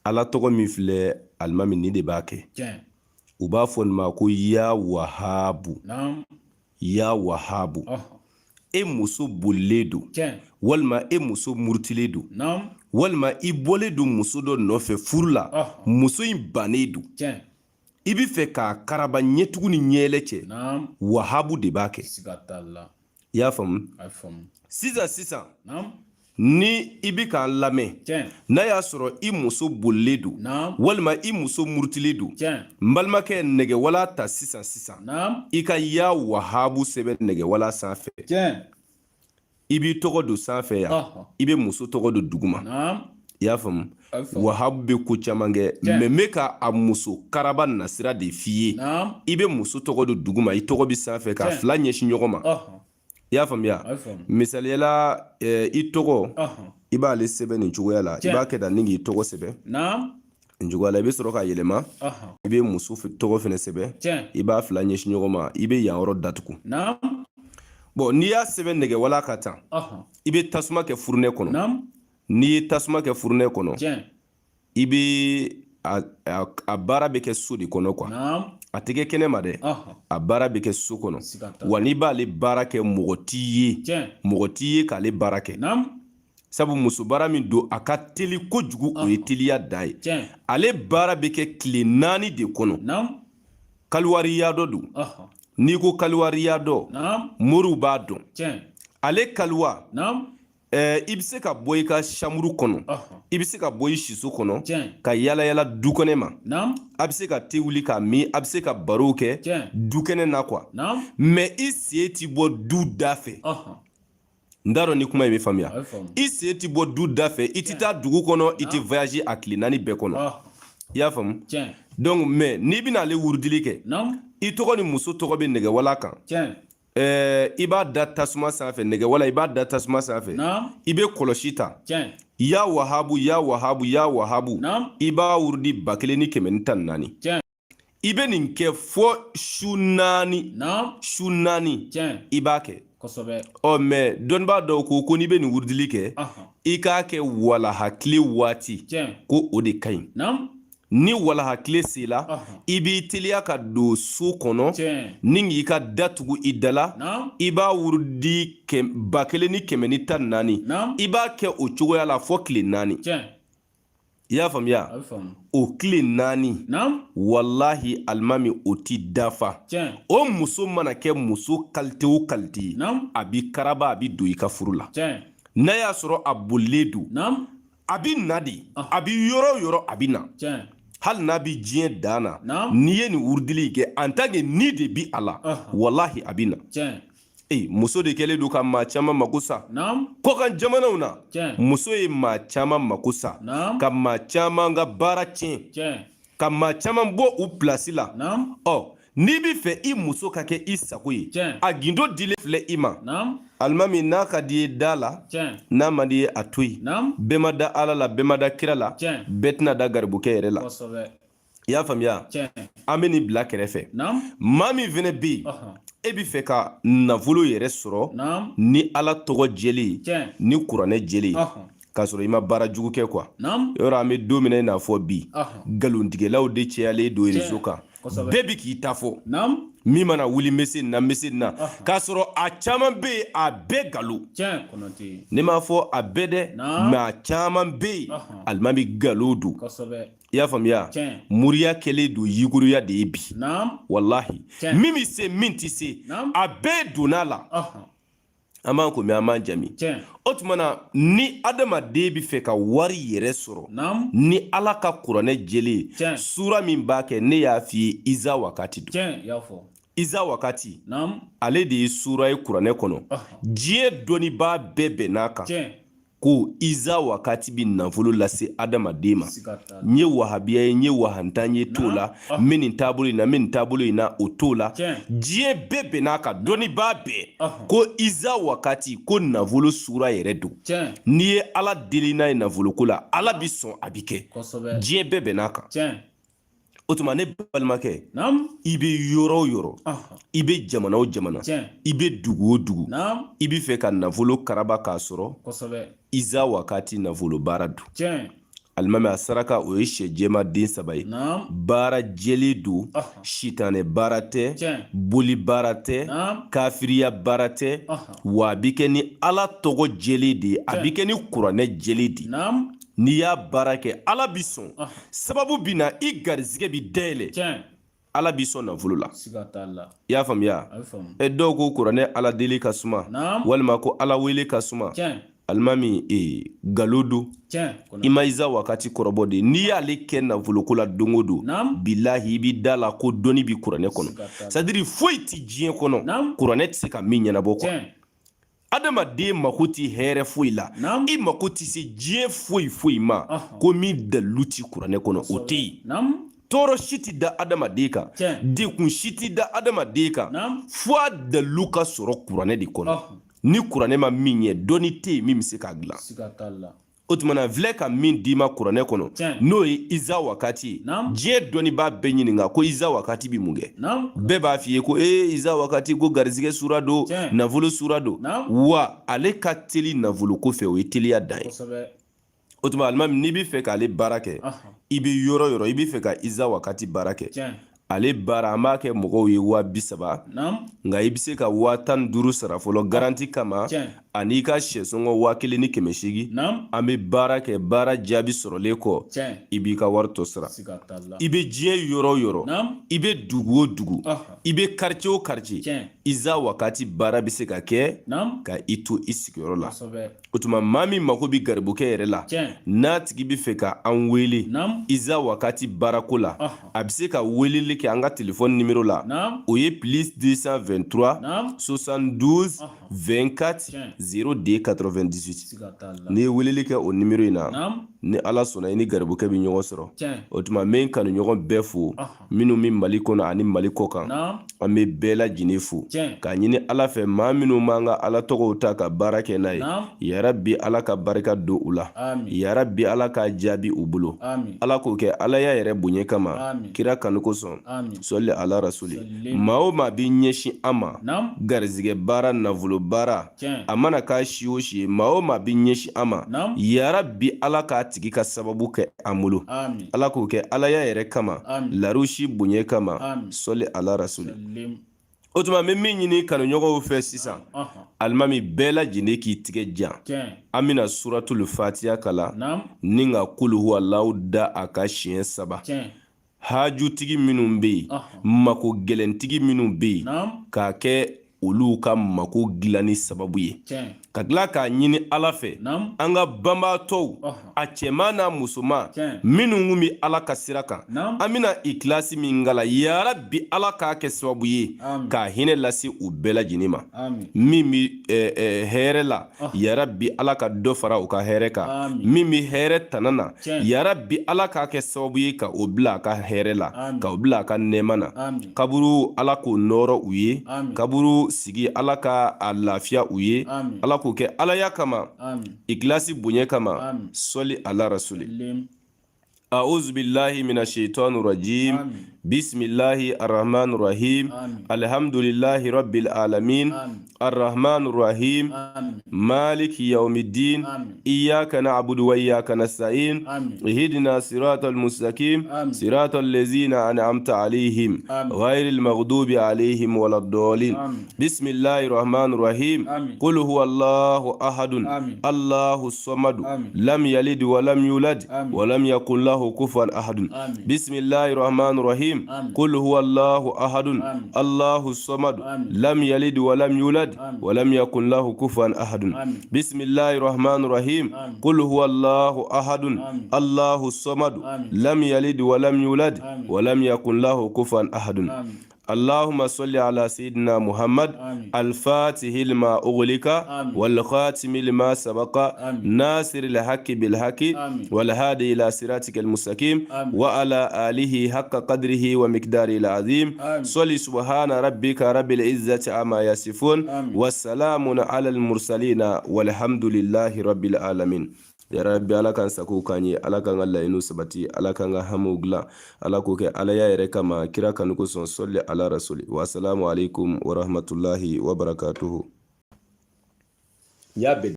Ala tɔgɔ min filɛ, alimami, nin de b'a kɛ. U b'a fɔ nin ma ko ya wahabu. Ya wahabu. E muso bolilen don, walima e muso murutilen don, walima i bɔlen don muso dɔ nɔfɛ furu la, muso in bannen don, i bɛ fɛ k'a karaba ɲɛtugu ni ɲɛyɛlɛ cɛ, wahabu de b'a kɛ. I y'a faamu? Sisan sisan, ni i bɛ k'an lamɛn, n'a y'a sɔrɔ i muso bolilen don, walima i muso murutilen don, n balimakɛ, nɛgɛwala ta sisan sisan, i ka ya wahabu sɛbɛn nɛgɛwala sanfɛ. I b'i tɔgɔ don sanfɛ yan, i bɛ muso tɔgɔ don duguma. I y'a faamu? Wahabu bɛ ko caman kɛ, mais n bɛ ka a muso karaba nasira de f'i ye. I bɛ muso tɔgɔ don duguma, i tɔgɔ bɛ sanfɛ, k'a fila ɲɛsin ɲɔgɔn ma. I y'a faamuya? Misaliya la, i tɔgɔ, i b'ale sɛbɛn nin cogoya la. I b'a kɛ tan ni k'i tɔgɔ sɛbɛn nin cogoya la, i bɛ sɔrɔ k'a yɛlɛma, i bɛ muso tɔgɔ fɛnɛ sɛbɛn, i b'a fila ɲɛsin ɲɔgɔn ma, i bɛ yan yɔrɔ datugu. Bon, n'i y'a sɛbɛn nɛgɛwala kan tan, i bɛ tasuma kɛ furunɛ kɔnɔ. N'i ye tasuma kɛ furunɛ kɔnɔ, i bɛ a baara bɛ kɛ so de kɔnɔ quoi, a tɛ kɛ kɛnɛ ma dɛ. A baara bɛ kɛ so kɔnɔ. Wa n'i b'ale baara kɛ, mɔgɔ t'i ye, mɔgɔ t'i ye k'ale baara kɛ, sabu muso baara min don, a ka teli kojugu, o ye teliya dan ye. Ale baara bɛ kɛ tile 4 de kɔnɔ. Kaliwariya dɔ don. N'i ko kaliwariya dɔ, moriw b'a dɔn. Ale kaliwa, i bɛ se ka bɔ i ka chambre kɔnɔ, i bɛ se ka bɔ i siso kɔnɔ ka yala yala dukɛnɛ ma, a bɛ se ka te wuli k'a min, a bɛ se ka barow kɛ dukɛnɛ na quoi, mais i sen ti bɔ du da fɛ. N t'a dɔn ni kuma in bɛ faamuya. I sen ti bɔ du da fɛ, i ti taa dugu kɔnɔ, i ti voyage a tile 4 bɛɛ kɔnɔ. I y'a faamu? Donc, mais n'i bɛna ale wurudili kɛ, i tɔgɔ ni muso tɔgɔ bɛ nɛgɛwala kan. I b'a da tasuma sanfɛ, nɛgɛwala, i b'a da tasuma sanfɛ, i bɛ kɔlɔsi ta, ya wahabu, ya wahabu, ya wahabu, i b'a wurudi 1114. I bɛ nin kɛ fo su 4, su 4 i b'a kɛ. Ɔ, mais dɔnnibaa dɔw ko n'i bɛ nin wurudili kɛ, i k'a kɛ walaha tile waati, ko o de ka ɲi. Ni walaha tile sela, i b'i teliya ka don so kɔnɔ ni k'i ka da tugu i da la, i b'a wurudi 1114, i b'a kɛ o cogoya la fo tile 4. I y'a faamuya? O tile 4, walahi alimami, o ti dafa. O muso mana kɛ muso qualité o qualité ye, a bi karaba, a bi don i ka furu la. N'a y'a sɔrɔ a bolilen don, a bi na de. A bi yɔrɔ o yɔrɔ, a bi na, hali n'a bi diɲɛ dan na. N'i ye nin wurudili kɛ, en tant que ni de bi a la, walahi a bi na. Ee, muso de kɛlen don ka maa caman mako sa kɔkan jamanaw na. Muso ye maa caman mako sa, ka maa caman ka baara tiɲɛ, ka maa caman bɔ u pilasi la. Ɔ, n'i bɛ fɛ i muso ka kɛ i sago ye, a gindo dilen filɛ i ma, alimami. N'a ka di i ye, da la, n'a man di i ye, a to yen. Bɛɛ ma da Ala la, bɛɛ ma da kira la, bɛɛ tɛna da garibukɛ yɛrɛ la. I y'a faamuya? An bɛ nin bila kɛrɛfɛ. Maa min fɛnɛ bɛ yen, e bɛ fɛ ka nafolo yɛrɛ sɔrɔ ni Ala tɔgɔ jɛlen, ni kuranɛ jɛlen, k'a sɔrɔ i ma baara jugu kɛ quoi. Yɔrɔ an bɛ don min na i n'a fɔ bi, nkalontigɛlaw de cayalen don réseau kan. Bɛɛ bi k'i ta fɔ. Min mana wuli, n bɛ se nin na, n bɛ se nin na, k'a sɔrɔ a caman bɛ yen, a bɛɛ nkalon. Ne m'a fɔ a bɛɛ dɛ, mais a caman bɛ yen, alimami, nkalon don. I y'a faamuya? Moriya kɛlen don yiguruya de ye bi. Walahi, min bɛ se, min tɛ se, a bɛɛ donna la. An b'an komi, an b'an jami. O tuma na, ni adamaden bɛ fɛ ka wari yɛrɛ sɔrɔ ni Ala ka kuranɛ jɛlen, sura min b'a kɛ, ne y'a f'i ye, iza wakati don. Iza wakati, ale de ye sura ye kuranɛ kɔnɔ. Diɲɛ dɔnnibaa bɛɛ bɛnn'a kan ko iza wakati bɛ nafolo lase adamaden ma. N ye wahabiya ye, n ye wahantan ye, t'o la. N bɛ nin taabolo in na, n bɛ nin taabolo in na, o t'o la. Diɲɛ bɛɛ bɛnn'a kan, dɔnnibaa bɛɛ ko iza wakati, ko nafolo sura yɛrɛ don. N'i ye Ala deli n'a ye nafoloko la, Ala bi sɔn, a bi kɛ. Diɲɛ bɛɛ bɛnn'a kan. O tuma, ne balimakɛ, i bɛ yɔrɔ o yɔrɔ, i bɛ jamana o jamana, i bɛ dugu o dugu, i bɛ fɛ ka nafolo karaba k'a sɔrɔ, iza wakati nafolo baara don. Alimami, a saraka o ye sɛ jɛma den 3 ye. Baara jɛlen don, sitanɛ baara tɛ, boli baara tɛ, kafiriya baara tɛ, wa a bɛ kɛ ni Ala tɔgɔ jɛlen de ye, a bɛ kɛ ni kuranɛ jɛlen de ye. N'i y'a baara kɛ, Ala bi sɔn, sababu bɛ na, i garizigɛ bɛ dayɛlɛ, Ala b'i sɔn nafolo la. I y'a faamuya? E dɔw ko kuranɛ Ala deli ka suma, walima ko Ala wele ka suma. Alimami, ee, nkalon don. I ma iza wakati kɔrɔbɔ de. N'i y'ale kɛ nafoloko la don o don, bilahi, i b'i da la ko dɔnni bi kuranɛ kɔnɔ. C'est-à-dire foyi ti diɲɛ kɔnɔ kuranɛ tɛ se ka min ɲɛnabɔ quoi. Adamaden mako ti hɛrɛ foyi la, i mako ti se diɲɛ foyi foyi ma ko min dalilu ti kuranɛ kɔnɔ, o tɛ yen. Tɔɔrɔ si ti da adamaden kan, degun si ti da adamaden kan fo a dalilu ka sɔrɔ kuranɛ de kɔnɔ. Ni kuranɛ ma min ɲɛ, dɔnni tɛ yen min bɛ se k'a dilan. O tuma na, filɛ ka min d'i ma kuranɛ kɔnɔ, n'o ye iza wakati ye. Diɲɛ dɔnnibaa bɛɛ ɲininka ko iza wakati bɛ mun kɛ, bɛɛ b'a f'i ye ko ee, iza wakati ko garizigɛ sura don, nafolo sura don. Wa ale ka teli nafoloko fɛ, o ye teliya dan ye. O tuma alimami, n'i bɛ fɛ k'ale baara kɛ, i bɛ yɔrɔ yɔrɔ, i bɛ fɛ ka iza wakati baara kɛ, ale baara an b'a kɛ mɔgɔw ye 30.000, nka i bɛ se ka 15.000 sara fɔlɔ garanti kama, ani i ka sɛsɔngɔ 1800. An bɛ baara kɛ, baara jaabi sɔrɔlen kɔ, i b'i ka wari tɔ sara. I bɛ diɲɛ yɔrɔ o yɔrɔ, i bɛ dugu o dugu, i bɛ quartier o quartier, iza wakati baara bɛ se ka kɛ ka i to i sigiyɔrɔ la. O tuma maa min mako bɛ garibukɛ yɛrɛ la, n'a tigi bɛ fɛ ka an wele iza wakati baarako la, a bɛ se ka weleli kɛ an ka telefɔni nimero la, o ye plus 223 72 24 02 98. N'i ye weleli kɛ o nimero in na, ni Ala sɔnna, i ni garibukɛ bɛ ɲɔgɔn sɔrɔ. O tuma n bɛ n kanuɲɔgɔn bɛɛ fo, minnu bɛ Mali kɔnɔ ani Mali kɔ kan. An bɛ bɛɛ lajɛlen fo k'a ɲini Ala fɛ, maa minnu b'an ka Ala tɔgɔw ta ka baara kɛ n'a ye, yarabi Ala ka barika don u la, yarabi Ala k'a jaabi u bolo, Ala k'o kɛ Alaya yɛrɛ bonya kama, kira kanu kosɔn, sɔli ala rasuli. Maa o maa b'i ɲɛsin an ma, garizigɛ baara, nafolo baara, a mana k'a si o si ye, maa o maa b'i ɲɛsin an ma, yarabi Ala k'a tigi ka sababu kɛ an bolo, Ala k'o kɛ Alaya yɛrɛ kama, larusi bonya kama, sɔli ala rasuli. O tuma n bɛ min ɲini kanuɲɔgɔnw fɛ sisan, alimami, bɛɛ lajɛlen k'i tigɛ jan. An bɛna suratul fatiya kalan ni ka kuluhuwalahu da a kan siɲɛ 3. Hajutigi minnu bɛ yen, mako gɛlɛntigi minnu bɛ yen, k'a kɛ olu ka mako dilanni sababu ye, ka tila k'a ɲini Ala fɛ, an ka banbaatɔw, a cɛman n'a musoman, minnu kun bɛ Ala ka sira kan, an bɛna ikilasi min kalan, yarabi Ala k'a kɛ sababu ye k'a hinɛ lase u bɛɛ lajɛlen ma. Min bɛ hɛrɛ la, yarabi Ala ka dɔ fara u ka hɛrɛ kan. Min bɛ hɛrɛ tana na, yarabi Ala k'a kɛ sababu ye ka o bila a ka hɛrɛ la, ka o bila a ka nɛɛma na. Kaburu, Ala k'o nɔɔrɔ u ye, kaburu sigi, Ala ka a lafiya u ye. Ala k'o kɛ Alaya kama, ikilasi bonya kama, sɔli ala rasuli. أعوذ بالله من الشيطان الرجيم. بسم الله الرحمن الرحيم. الحمد لله رب العالمين الرحمن الرحيم مالك يوم الدين. إياك نعبد وإياك نستعين. اهدنا صراط المستقيم. صراط الذين أنعمت عليهم. غير المغضوب عليهم ولا الضالين. بسم الله الرحمن الرحيم. قل هو الله أحد. الله الصمد. لم يلد ولم يولد. ولم يكن له كفوا أحد. بسم الله الرحمن الرحيم. قل هو الله أحد. الله الصمد. لم يلد ولم يولد. ولم يكن له كفوا أحد. بسم الله الرحمن الرحيم. قل هو الله أحد. الله الصمد. لم يلد ولم يولد. ولم يكن له كفوا أحد. اللهم صل على سيدنا محمد. الفاتح لما أغلق. والخاتم لما سبق. ناصر الحق بالحق. والهادي إلى صراطك المستقيم. وعلى آله حق قدره ومقداره العظيم. صل سبحان ربك رب العزة عما يصفون. والسلام على المرسلين والحمد لله رب العالمين. Yarabi, Ala k'an sago k'an ye, Ala k'an ka laɲiniw sabati, Ala k'an ka hamiw dilan, Ala k'o kɛ Alaya yɛrɛ kama, kira kanu kosɔn, sɔli ala rasuli. Wasalamu alaikum warahmatullahi wabarakatuhu. N y'a bɛɛ.